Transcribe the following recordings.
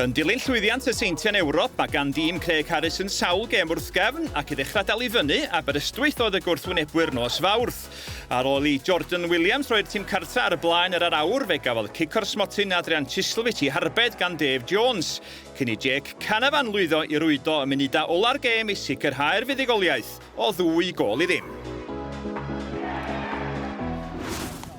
Yn dilyn llwyddiant y Seintiau yn Ewrop, mae gan dîm Craig Harrison sawl gêm wrth gefn, ac i ddechrau dal i fyny, Aberystwyth oedd y gwrthwynebwyr nos Fawrth. Ar ôl i Jordan Williams roi'r tîm cartra ar y blaen ar yr awr, fe gafodd cic o'r smotyn Adrian Chislovich i harbed gan Dave Jones, cyn i Jake Canavan lwyddo i rwydo ym munudau ola'r gêm i sicrhau'r fuddugoliaeth. o ddwy gôl i ddim.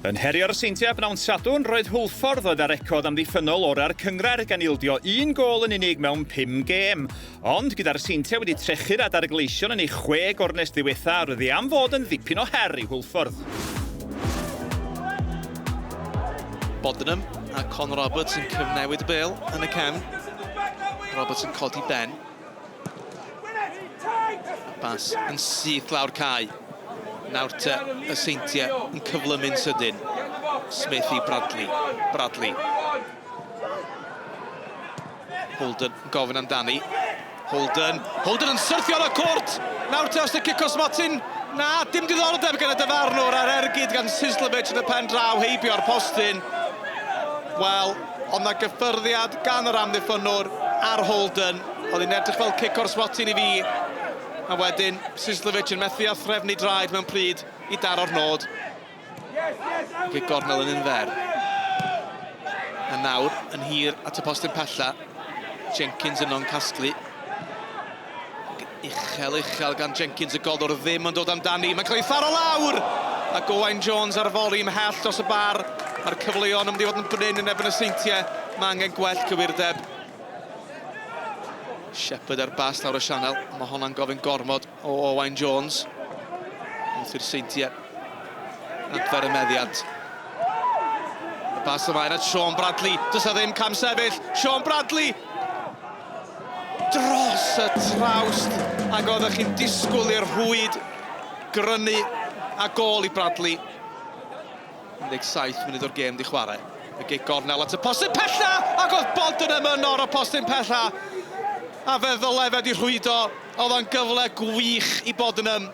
Yn herio'r Seintiau bnawn Sadwrn, roedd Hwlffordd oedd â record amddiffynnol orau'r cynghrair gan ildio un gôl yn unig mewn pum gêm. Ond gyda'r Seintiau wedi trechu'r Adar Gleision yn eu chwe gornest ddiwetha, roedd hi am fod yn ddipyn o her i Hwlffordd. Bodenham a Conor Roberts yn cyfnewid y bêl yn y cefn. Roberts yn codi ben. Bas yn syth lawr cae. Nawr te y Seintiau yn cyflymu'n sydyn. Smith i Bradley. Bradley. Holden yn gofyn amdani. Holden. Holden yn syrthio ar y cwrt! Nawr te os y cic o smotyn. Na, dim diddordeb gan y dyfarnwr a'r ergyd gan Sislovic yn y pen draw heibio'r postyn. Wel, ond na gyffyrddiad gan yr amddiffynnwr ar Holden. Oedd hi'n edrych fel cic o'r smotyn i fi. A wedyn Sislovic yn methu â threfnu draed mewn pryd i daro'r nod. Gic gornel yn un fer. A nawr yn hir at y postyn pella. Jenkins yno'n casglu. Uchel, uchel gan Jenkins, y golwr ddim yn dod amdani. Mae'n cael ei tharo lawr! A Owain Jones ar foli ymhell dros y bar. Mae'r cyfleon yn mynd i fod yn brin yn erbyn y Seintiau. Mae angen gwell cywirdeb. Shepherd ar bas lawr y sianel. Mae honna'n gofyn gormod o Owain Jones. Wrth i'r Seintiau adfer y meddiant. Y bas ymlaen at Sean Bradley. Does 'na ddim cam sefyll. Sean Bradley! Dros y trawst ac oeddech chi'n disgwyl i'r rhwyd grynu a gôl i Bradley. 17 munud o'r gêm di chwarae. Y gic gornel at y postyn pella ac oedd Bodenham yno ar y postyn pella. A fe ddyle fe di rhwydo. Oedd o'n gyfle gwych i Bodenham.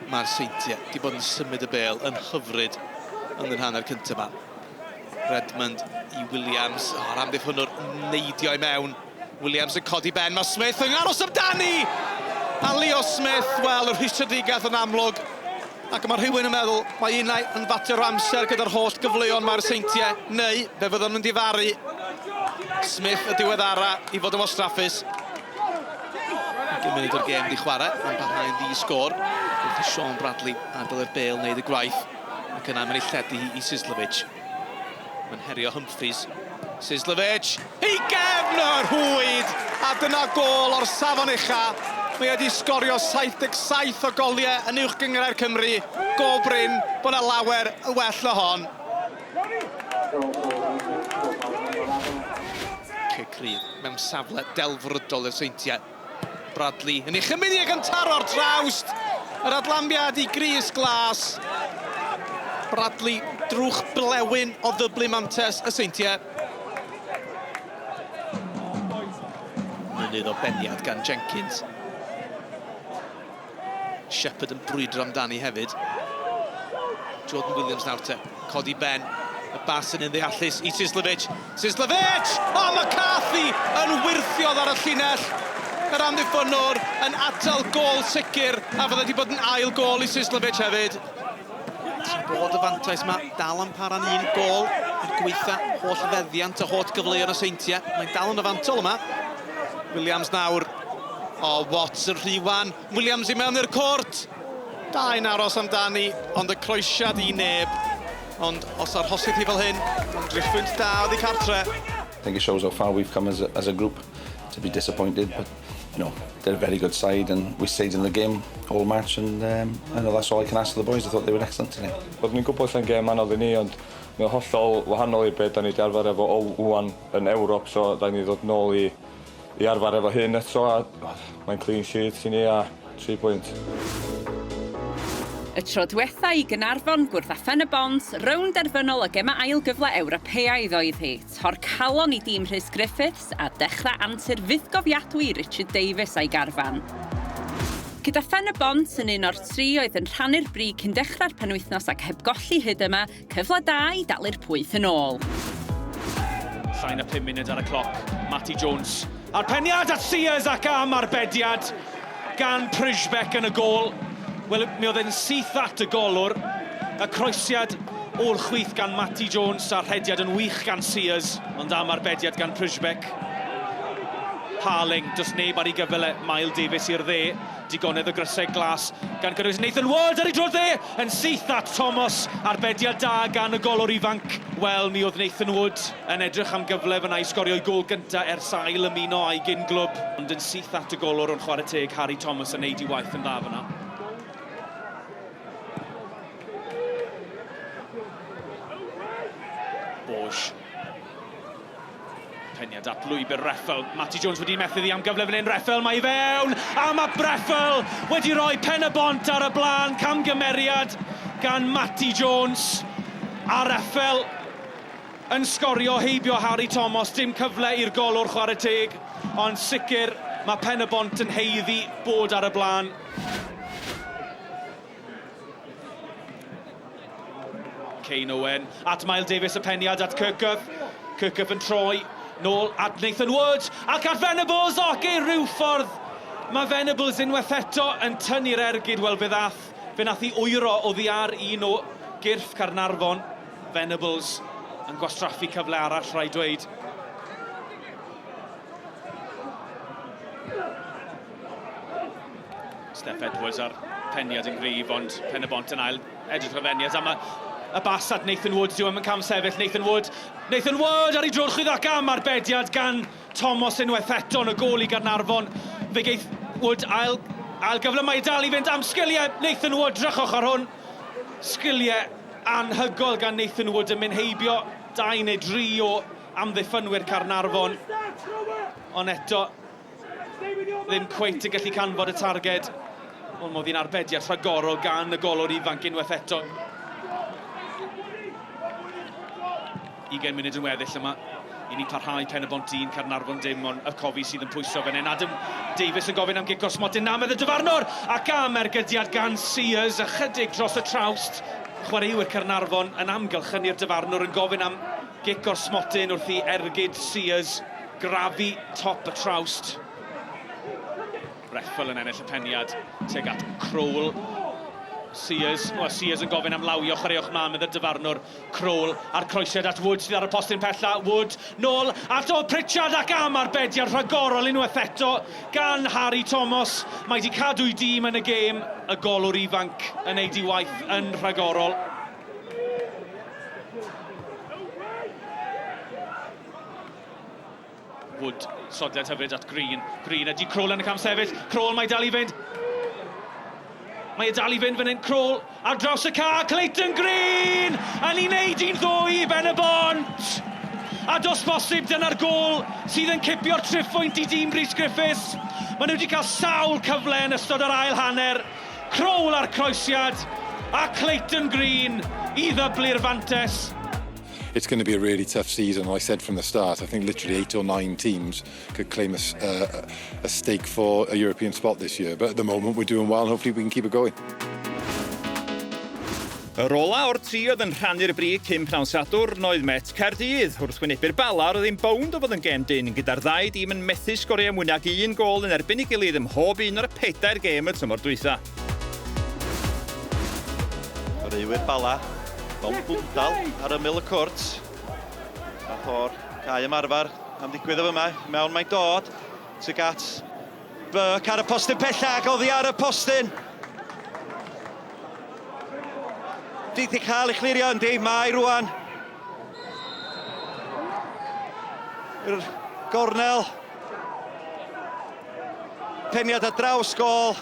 Mae'r Seintiau di bod yn symud y bêl yn hyfryd yn yr hanner cyntaf yma. Redmond i Williams. O, yr amddiffynnwr neidio i mewn. Williams yn codi ben. Mae Smith yn aros amdani! A Leo Smith, wel, y rhwystredigaeth yn amlwg. Ac mae rhywun yn meddwl, mae unai yn fater o amser gyda'r holl gyfleon mae'r Seintiau, neu fe fyddan nhw'n difaru Smith y diweddara i fod yn wastraffus. 20 munud o'r gêm di chwarae, mae'n parhau'n ddi-sgôr. Wrth i Sean Bradley adael i'r bêl wneud y gwaith. Ac yna mae'n ei lledu hi i Sislovic. Mae'n herio Humphreys. Sislovic! I gefn y rhwyd! A dyna gôl o'r safon ucha. Mae wedi sgorio 77 o goliau yn Uwch Gynghrair Cymru. Go brin bod 'na lawer yn well na hon. Cic rydd mewn safle delfrydol i'r Seintiau. Bradley yn ei chymryd hi ac yn taro'r trawst. Yr adlambiad i Grys Glas. Bradley drwch blewyn o ddyblu mantes y Seintiau. Mynydd o beniad gan Jenkins. Shepherd yn brwydro amdani hefyd. Jordan Williams nawr te, codi ben. Y bas yn un ddeallus i Sislovic. Sislovic! O, McCarthy yn wyrthiodd ar y llinell. Yr amddiffynnwr yn atal gôl sicr, a fydde wedi bod yn ail gôl i Sislovic hefyd. Tra bod y fantais yma dal am para'n un gôl, er gweitha holl feddiant a holl gyfleoedd y Seintiau, mae'n dal yn y fantol yma. Williams nawr. O, Watts yn rhy wan. Williams i mewn i'r cwrt! Dau'n aros amdani, ond y croesiad i neb. Ond os arhosith hi fel hyn, mae'n driphwynt da oddi cartre. I think it shows how far we've come as a, as a group to be disappointed, but you know, they're a very good side and we stayed in the game all match and um, I know that's all I can ask of the boys. I thought they were excellent today. Oeddwn i'n gwybod lle'n gêm anodd i ni, ond mae'n hollol wahanol i be' 'dan ni 'di arfer efo o ŵan yn Ewrop, so rhaid ni ddod nôl i i arfer efo hyn eto a mae'n clean sheet i ni a 3 pwynt. Y tro diwetha i Gaernarfon gwrdd â Phen-y-bont, rownd derfynol y Gemau Ail Gyfle Ewropeaidd oedd hi. Tor calon i dîm Rhys Griffiths a dechrau antur fythgofiadwy i Richard Davies a'i garfan. Gyda Phen-y-bont yn un o'r tri oedd yn rhannu'r brig cyn dechrau'r penwythnos ac heb golli hyd yma, Cyfle da i dalu'r pwyth yn ôl. Llai na 5 munud ar y cloc. Matty Jones a'r peniad at Sears ac am arbediad gan Pryszbek yn y gôl. Wel, mi oedd e'n syth at y golwr. Y croesiad o'r chwith gan Matty Jones a'r rhediad yn wych gan Sears, ond am arbediad gan Pryszbek. Harling, does neb ar ei gyfle, Mael Davies i'r dde. Digonedd o grysau glas gan gynnwys Nathan Ward ar ei droed dde yn syth at Thomas. Arbediad da gan y golwr ifanc. Wel, mi oedd Nathan Wood yn edrych am gyfle fyna i sgorio'i gôl gynta ers ail ymuno â'i gyn glwb, ond yn syth at y golwr ond chwarae teg Harry Thomas yn neud i waith yn dda fyna. Borge. Peniad at lwybr Reffel. Matty Jones wedi methu ddi am gyfle fan hyn. Reffel, mae i fewn! A mae Breffel wedi rhoi pen y bont ar y blaen. Camgymeriad gan Matty Jones. A Reffel yn sgorio heibio Harry Thomas. Dim cyfle i'r golwr chwarae teg, ond sicr mae pen y bont yn haeddu bod ar y blaen. Kane Owen at Mael Davies, y peniad at Kirkup. Kirkup yn troi nôl at Nathan Wood ac at Venables ac i ryw ffordd mae Venables unwaith eto yn tynnu'r ergyd. Wel fe ddath, fe nath i wyro oddi ar un o gyrff Caernarfon. Venables yn gwastraffu cyfle arall, rhaid dweud. Steff Edwards a'r peniad yn gryf, ond Pen-y-bont yn ail edrych ar Venables. A mae y bas at Nathan Wood, dyw e'm yn cam sefyll. Nathan Wood, Nathan Wood ar ei droed chwith ac am arbediad gan Thomas unwaith eto yn y gôl i Gaernarfon. Fe geith Wood ail, ail gyfle, mae e dal i fynd am sgiliau Nathan Wood, drychwch ar hwn. Sgiliau anhygoel gan Nathan Wood yn mynd heibio dau neu dri o amddiffynwyr Caernarfon. Ond eto, ddim cweit yn gallu canfod y targed. Ond modd i'n arbediad rhagorol gan y golwr ifanc unwaith eto. 20 munud yn weddill yma. I ni parhau Pen y Bont 1, Caernarfon dim, ond y Cofi sydd yn pwyso fan hyn. Adam Davies yn gofyn am gic o'r smotyn. Na, medd y dyfarnwr! Ac am ergydiad gan Sears, ychydig dros y trawst. Chwaraewyr Caernarfon yn amgylchynu'r dyfarnwr yn gofyn am gic o'r smotyn wrth i ergyd Sears grafu top y trawst. Reffel yn ennill y peniad tuag at Kroll. Sears, well, Sears yn gofyn am lawio, chwaraewch mlaen medd y dyfarnwr. Kroll a'r croesiad at Wood sydd ar y postyn pella. Wood nôl at o Pritchard ac am arbediad rhagorol unwaith eto gan Harry Thomas. Mae wedi cadw'i dîm yn y gêm, y golwr ifanc yn neud i waith yn rhagorol. Wood, sodliad hyfryd at Green. Green ydy Kroll yn y cam sefyll. Kroll, mae dal i fynd. Mae e dal i fynd fan hyn. Kroll ar draws y ca. Clayton Green! Yn ei wneud hi'n ddwy i Ben y Bont! A dos bosib dyna'r gôl sydd yn cipio'r triphwynt i dîm Rhys Griffiths. Maen nhw wedi cael sawl cyfle yn ystod yr ail hanner. Kroll a'r croesiad a Clayton Green i ddyblu'r fantes. It's going to be a really tough season. I said from the start, I think literally eight or nine teams could claim a, a, a stake for a European spot this year. But at the moment, we're doing well and hopefully we can keep it going. Yr ola o'r tri oedd yn rhannu'r brig cyn pnawn Sadwrn oedd Met Caerdydd. Wrth wynebu'r Bala, roedd hi'n bownd o fod yn gêm dynn, gyda'r ddau dîm yn methu sgorio mwy nag un gôl yn erbyn ei gilydd ym mhob un o'r pedair gêm y tymor dwytha. Chwaraewyr Bala mewn bwndal ar ymyl y cwrt. Fath o'r cae ymarfer am ddigwydd o fyma. Mewn mae'n dod tuag at Burke ar y postyn pellach ac oddi ar y postyn. Di di cael ei chlirio, yndi, mae rwan. Yr gornel. Peniad ar draws gôl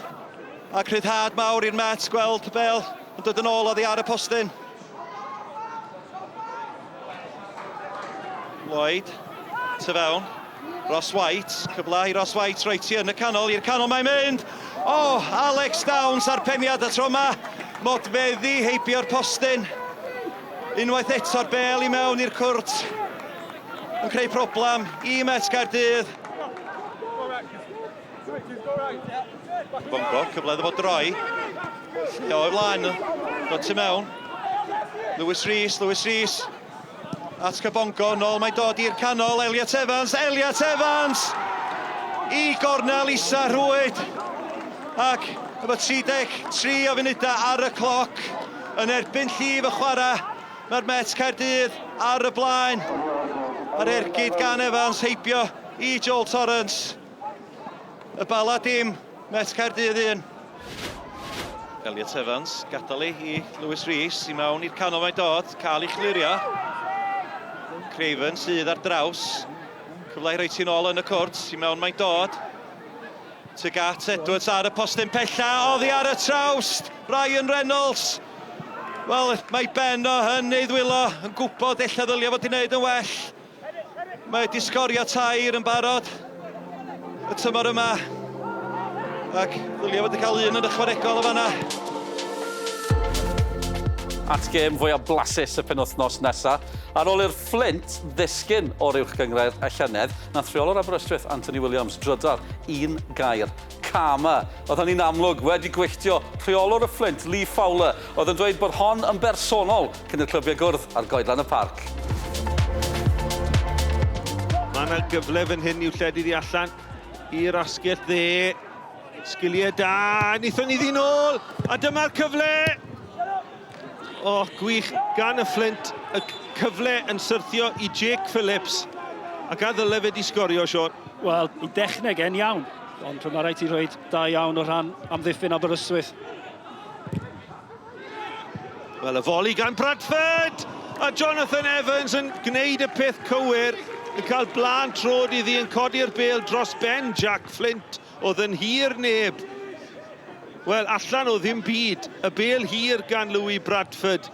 ac rhyddhad mawr i'r Mets gweld y bêl yn dod yn ôl oddi ar y postyn. Lloyd, tu fewn, Ross White, cyfle i Ross White, reit i yn y canol, i'r canol mae'n mynd! O, oh, Alex Downs a'r peniad y tro yma, modfeddi heibio'r postyn. Unwaith eto'r bêl i mewn i'r cwrt. Yn creu problem i Met Gaerdydd. Bongo, cyfle iddo fo droi. Lle o'i flaen, dod tu mewn. Lewis Rees, Lewis Rees. At Kabongo, nôl mae'n dod i'r canol, Elliot Evans, Elliot Evans! I gornel isa rhwyd. Ac efo 33 o funudau ar y cloc, yn erbyn llif y chwarae, mae'r Met Caerdydd ar y blaen. A'r ergyd gan Evans heibio i Joel Torrance. Y Bala dim, Met Caerdydd 1. Elliot Evans, gadael i i Lewis Rees, i mewn i'r canol mae'n dod, cael ei chlirio. Craven sydd ar draws. Cyfle i roi ti'n ôl yn y cwrt, i mewn mae'n dod. Tuag at Edwards ar y postyn pella, oddi ar y trawst, Ryan Reynolds. Wel, mae Ben o yn ei ddwylo, yn gwybod ella ddylia fod i wneud yn well. Mae wedi sgorio tair yn barod y tymor yma. Ac ddylia fod wedi cael un yn ychwanegol o fanna. At gêm fwyaf blasus y penwythnos nesa. Ar ôl i'r Fflint ddisgyn o'r Uwch Gynghrair y llynedd, nath rheolwr Aberystwyth Anthony Williams drydar un gair, karma. Oedd hynny'n amlwg wedi gwylltio rheolwr y Fflint, Lee Fowler, oedd yn dweud bod hon yn bersonol cyn i'r clybiau gwrdd ar Goedlan y Parc. Mae yna gyfle fan hyn i'w lledu ddi allan i'r asgell dde. Sgiliau da, wnaethon ni ddyn ôl, a dyma'r cyfle! O, oh, gwych gan y Fflint, y cyfle yn syrthio i Jake Phillips, ac a ddyle fe di sgorio, Sean. Wel, i dechneg e'n iawn, ond mae rhaid i rhoi da iawn o rhan amddiffyn Aberystwyth. Wel, y foli gan Bradford! A Jonathan Evans yn gwneud y peth cywir, yn cael blaen trod iddi, yn codi'r bêl dros ben Jack Flint, oedd yn hir neb. Wel, allan o ddim byd, y bêl hir gan Louis Bradford.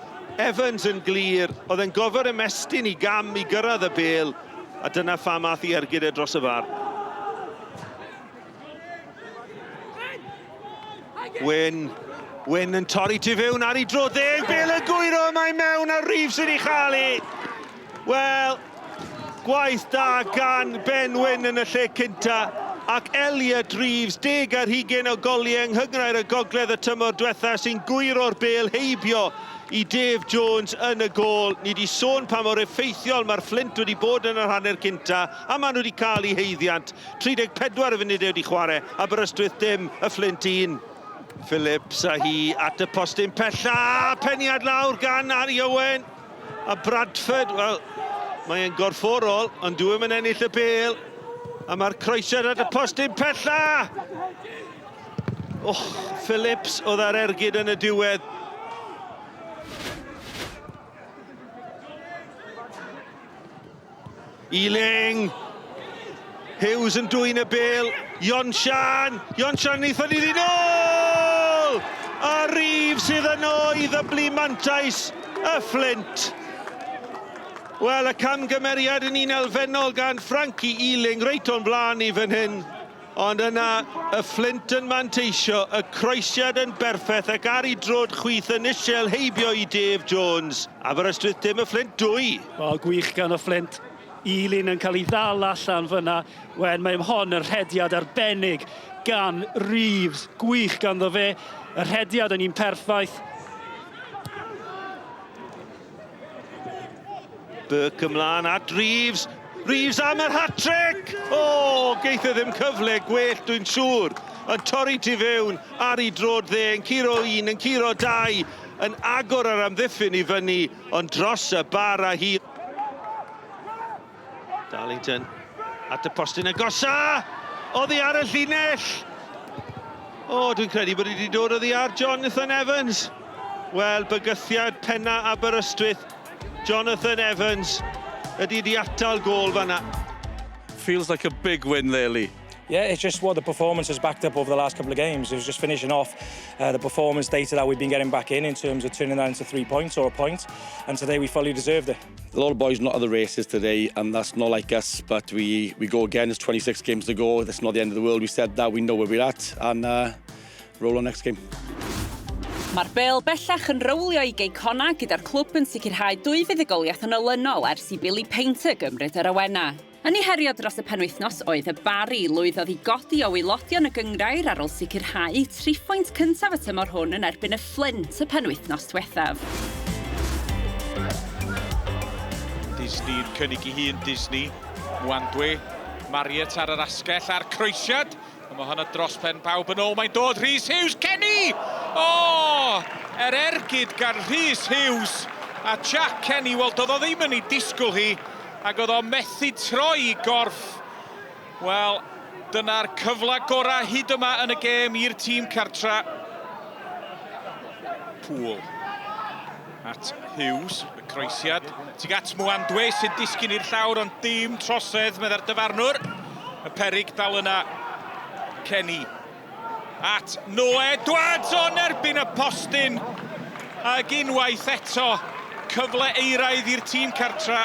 Evans yn glir, oedd e'n gofod ymestyn i gam i gyrraedd y bêl, a dyna pham ath i ergyd e dros y far. Wyn. Wyn yn torri tu fewn ar ei dro ddeg. Bel y gwyro mae mewn a Reeves yn ei chael i. Wel, gwaith da gan Ben Wyn yn y lle cynta. Ac Elliot Reeves, 20 o goliau yng Nghynghrair y Gogledd y tymor diwetha sy'n gwyro'r bel heibio i Dave Jones yn y gôl. Ni wedi sôn pa mor effeithiol mae'r Fflint wedi bod yn yr hanner cynta, a maen nhw wedi cael eu haeddiant. 34 o funudau wedi chwarae, Aberystwyth dim, y Fflint 1. Phillips a hi at y postyn pella, peniad lawr gan Harry Owen. A Bradford, wel, mae'n gorfforol, ond dyw e'm yn ennill y bêl. A mae'r croesiad at y postyn pella! Och, Phillips oedd ar ergyd yn y diwedd. Ealing. Hughes yn dwyn y bêl. Ionsian. Ionsian wnaethon ni ddyn ôl! A Reeves sydd yno i ddyblu mantais y Fflint. Wel, y camgymeriad yn un elfennol gan Frankie Ealing reit o'n blaen i fan hyn. Ond yna, y Fflint yn manteisio, y croesiad yn berffaith ac ar ei droed chwith yn ishel heibio i Dave Jones. Aberystwyth dim, y Fflint dwy. O, gwych gan y Fflint. Elin yn cael ei ddal allan fyna. Wen, mae hon yn rhediad arbennig gan Reeves. Gwych ganddo fe. Y rhediad yn un perffaith. Burke ymlaen at Reeves. Reeves am yr hat-trick! O, geith e ddim cyfle gwell, dwi'n siŵr. Yn torri tu fewn ar ei droed dde, yn curo un, yn curo dau, yn agor yr amddiffyn i fyny, ond dros y bar â hi. Darlington at y postyn agosa! Oddi ar y llinell! O, dwi'n credu bod wedi dod oddi ar Jonathan Evans. Wel, bygythiad penna Aberystwyth, Jonathan Evans, ydy di atal gôl fanna. Feels like a big win there, Lee. Yeah, it's just what the performance has backed up over the last couple of games. It was just finishing off the performance data that we've been getting back in terms of turning that into 3 points or a point. And today we fully deserved it. A lot of boys not at the races today, and that's not like us, but we go again. There's 26 games to go. That's not the end of the world. We said that. We know where we're at, and roll on next game. Mae'r bêl bellach yn rowlio i Gei Connah gyda'r clwb yn sicrhau dwy fuddugoliaeth yn olynol ers i Billy Painter gymryd yr awena. Yn ei herio dros y penwythnos oedd y Barri lwyddodd i godi o waelodion y gynghrair ar ôl sicrhau triphwynt cyntaf y tymor hwn yn erbyn y Fflint y penwythnos diwethaf. Disney yn cynnig i hun, Disney, Mwandwe, Marriott ar yr asgell a'r croesiad. A mae hwnna dros pen pawb yn ôl, mae'n dod Rhys Hughes, Kenny! O! Oh, er ergyd gan Rhys Hughes a Jack Kenny, wel doedd o ddim yn ei disgwyl hi, ac oedd o methu troi i gorff. Wel, dyna'r cyfle gorau hyd yma yn y gêm i'r tîm cartra. Pŵl at Hughes, y croesiad. Tuag at Mwandwe sy'n disgyn i'r llawr, ond dim trosedd, meddai'r dyfarnwr. Y perig dal yna. Kenny at Noah Edwards o'n erbyn y postyn. Ac unwaith eto, cyfle eiraidd i'r tîm cartra.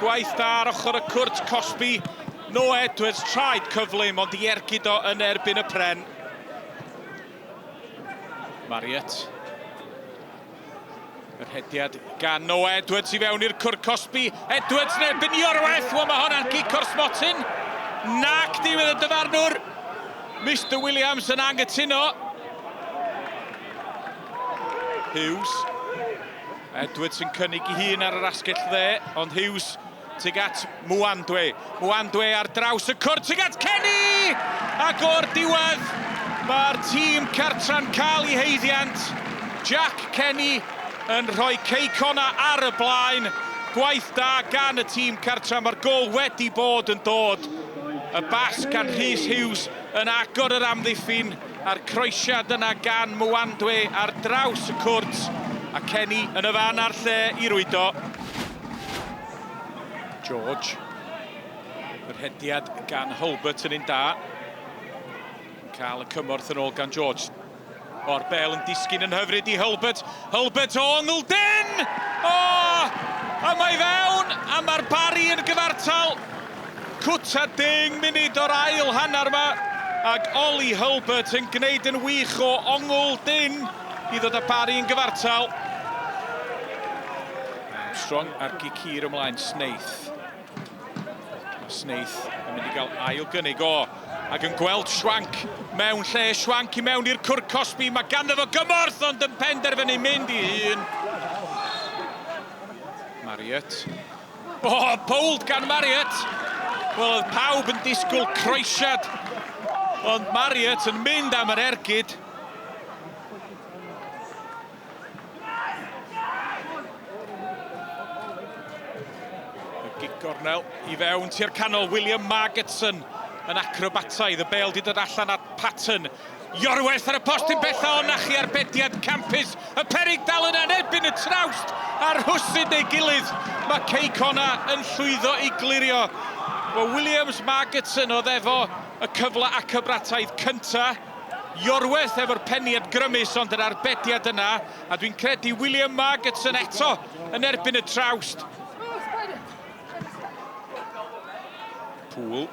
Gwaith da ar ochr y cwrt cosbi. Noah Edwards, traed cyflym, ond i ergyd o yn erbyn y pren. Marriott. Yr hediad gan Noah Edwards i fewn i'r cwr cosbi. Edwards yn erbyn Iorwerth. Wel, mae hwnna'n gic o'r smotyn. Nac diwedd y dyfarnwr. Mr Williams yn angytuno. Hughes. Edwards yn cynnig i hun ar yr asgell dde, ond Hughes tuag at Mwandwe. Mwandwe ar draws y cwrt tuag at Kenny! Ac o'r diwedd, mae'r tîm cartra'n cael ei haeddiant. Jack Kenny yn rhoi Cei Connah ar y blaen. Gwaith da gan y tîm cartra, mae'r gol wedi bod yn dod. Y bas gan Rhys Hughes yn agor yr amddiffyn a'r croesiad yna gan Mwandwe ar draws y cwrt. A Kenny yn y fan a'r lle i rwydo. George. Yr hediad gan Hulbert yn un da. Yn cael y cymorth yn ôl gan George. O'r bel yn disgyn yn hyfryd i Hulbert. Hulbert o ongl dyn! O! A mae fewn, a mae'r Barri yn gyfartal. Cwta deng munud o'r ail hanner yma. Ac Ollie Hulbert yn gwneud yn wych o ongl dyn i ddod â Barri yn gyfartal. Armstrong a'r gic hir ymlaen, Snaith. Mae Snaith yn mynd i gael ail gynnig o, ac yn gweld Schwank mewn lle, Schwank i mewn i'r cwr cosbi, mae ganddo fo gymorth ond yn penderfynu mynd i hun. Marriott. O, oh, bowled gan Marriott! Wel, oedd pawb yn disgwyl croesiad, ond Marriott yn mynd am yr ergyd. Y gic gornel i fewn tua'r canol, William Margetson yn acrobataidd, y bêl 'di dod allan at Patton. Iorwerth ar y postyn bella o nachi arbediad campus, y peryg dal yna yn erbyn y trawst a rhwsyd neu gilydd. Mae Cei Connah yn llwyddo i glirio. Wel, Williams Margetson oedd efo y cyfle acrobataidd cynta. Iorwerth efo'r peniad grymus ond yr arbediad yna, a dwi'n credu William Margetson eto yn erbyn y trawst. Poole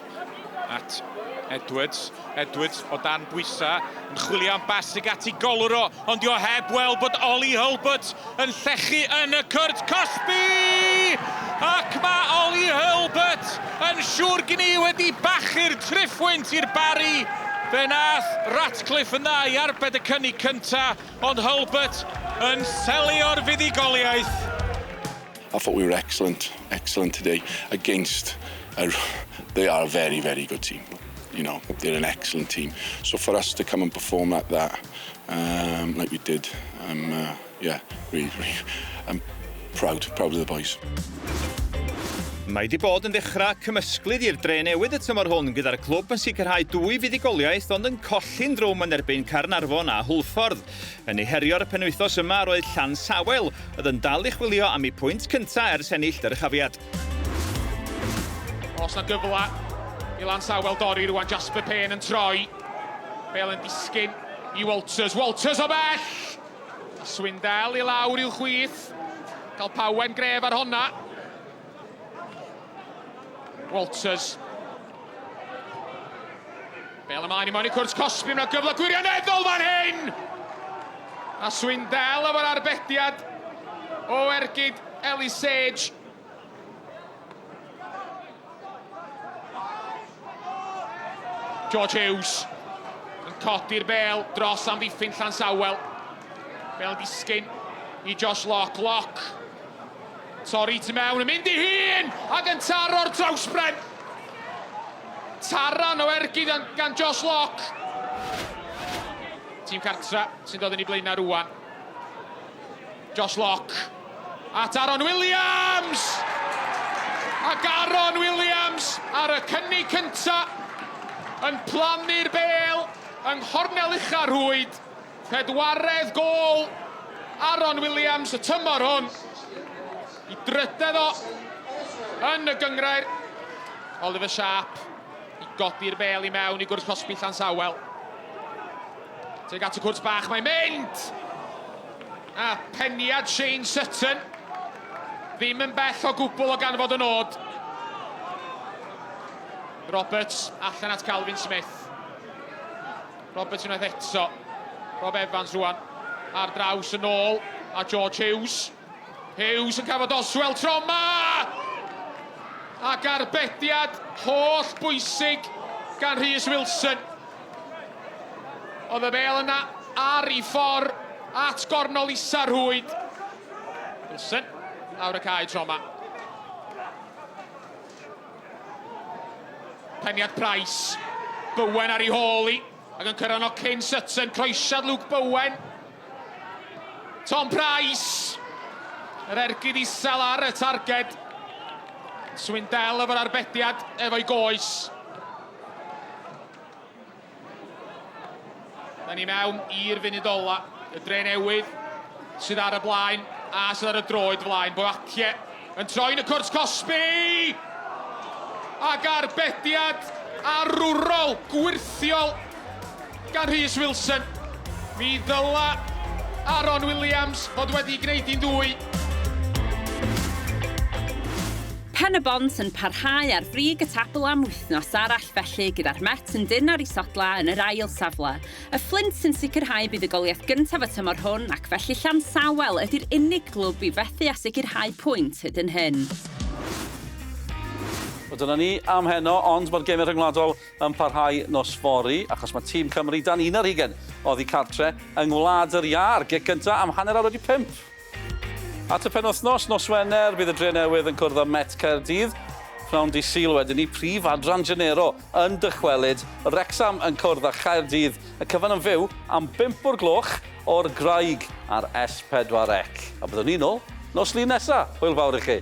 at Edwards. Edwards o dan bwysa yn chwilio am bas ag at i golwr o, ond dio heb weld bod Ollie Hulbert yn llechu yn y cwrt cosbi! Ac mae Ollie Hulbert yn siŵr gen i wedi bachu'r triphwynt i'r Barri. Fe nath Ratcliffe yn dda i arbed y cynnig cynta, ond Hulbert yn selio'r fuddugoliaeth. I thought we were excellent, excellent today against a, they are a very, very good team. You know, they're an excellent team. So for us to come and perform like that, like we did, I'm, yeah, really, really, I'm proud, proud of the boys. Mae wedi bod yn ddechrau cymysglyd i'r dre newydd y tymor hwn gyda'r clwb yn sicrhau dwy fuddugoliaeth ond yn colli'n drwm yn erbyn Caernarfon a Hwlffordd. Yn ei herio ar y penwythnos yma roedd Llansawel, oedd yn dal i chwilio am eu pwynt cyntaf ers ennill dyrchafiad. Os na gyfle i Lansawel dorri rwan, Jasper Payne yn troi. Bel yn disgyn i Walters. Walters o bell! Swindell i lawr i'w chwith. Cael pawen gref ar honna. Walters. Bel ymlaen i mewn i cwrt cosbi, mae'n gyfle gwirioneddol fan hyn! A Swindell efo'r arbediad o ergyd Ellie Sage. George Hughes yn codi'r bel dros amddiffyn Llansawel. Bel yn disgyn i Josh Locke. Locke. Torri tu mewn, yn mynd i hun, ac yn taro'r trawsbren. Taran o ergyd gan Josh Locke. Tîm cartra sy'n dod yn ei blaenau rwan. Josh Locke at Aaron Williams! Ac Aaron Williams ar y cynnig cynta yn plannu'r bêl yng nghornel ucha'r rhwyd. Pedwaredd gôl Aaron Williams y tymor hwn. I drydedd o yn y gynghrair. Oliver Sharp i godi'r bêl i mewn i gwrs cosbi Llansawel. Tuag at y cwrt bach mae'n mynd! A peniad Shane Sutton ddim yn bell o gwbl o ganfod y nod. Roberts allan at Calvin Smith. Roberts unwaith eto. Rob Evans rwan ar draws yn ôl a George Hughes. Hughes yn cael Oswell troma! Ac arbediad holl bwysig gan Rhys Wilson. Oedd y bel yna ar ei ffordd at gornol isa'r rhwyd. Wilson, lawr y cae tro yma. Peniad Price, Bowen ar ei hôl i, ac yn cyrraedd o cyn Sutton, croesiad Luke Bowen. Tom Price, yr ergyd isel ar y targed. Swindell efo'r arbediad efo'i goes. Da ni mewn i'r funud ola. Y dre newydd sydd ar y blaen a sydd ar y droed flaen. Boakie yn troi'n y cwrt cosbi! Ac arbediad arwrol, gwyrthiol gan Rhys Wilson. Mi ddyla Aaron Williams fod wedi gwneud hi'n ddwy. Pen-y-bont yn parhau ar frig y tabl am wythnos arall felly, gyda'r Met yn dynn ar ei sodla yn yr ail safle. Y Fflint sy'n sicrhau buddugoliaeth gyntaf y tymor hwn ac felly Llansawel ydy'r unig glwb i fethu â sicrhau pwynt hyd yn hyn. Wel dyna ni am heno, ond mae'r gemau rhyngwladol yn parhau nos fory, achos mae tîm Cymru dan 21 oddi cartre yng Ngwlad yr Iâ a'r gic gyntaf am 5:30. At y penwythnos, nos Wener, bydd y Drenewydd yn cwrdd â Met Caerdydd. Pnawn dydd Sul wedyn ni, prif adran Genero yn dychwelyd. Wrecsam yn cwrdd â Chaerdydd, y cyfan yn fyw am 5 o'r gloch o'r Graig ar S4C. A byddwn ni nôl nos Lun nesa. Hwyl fawr i chi.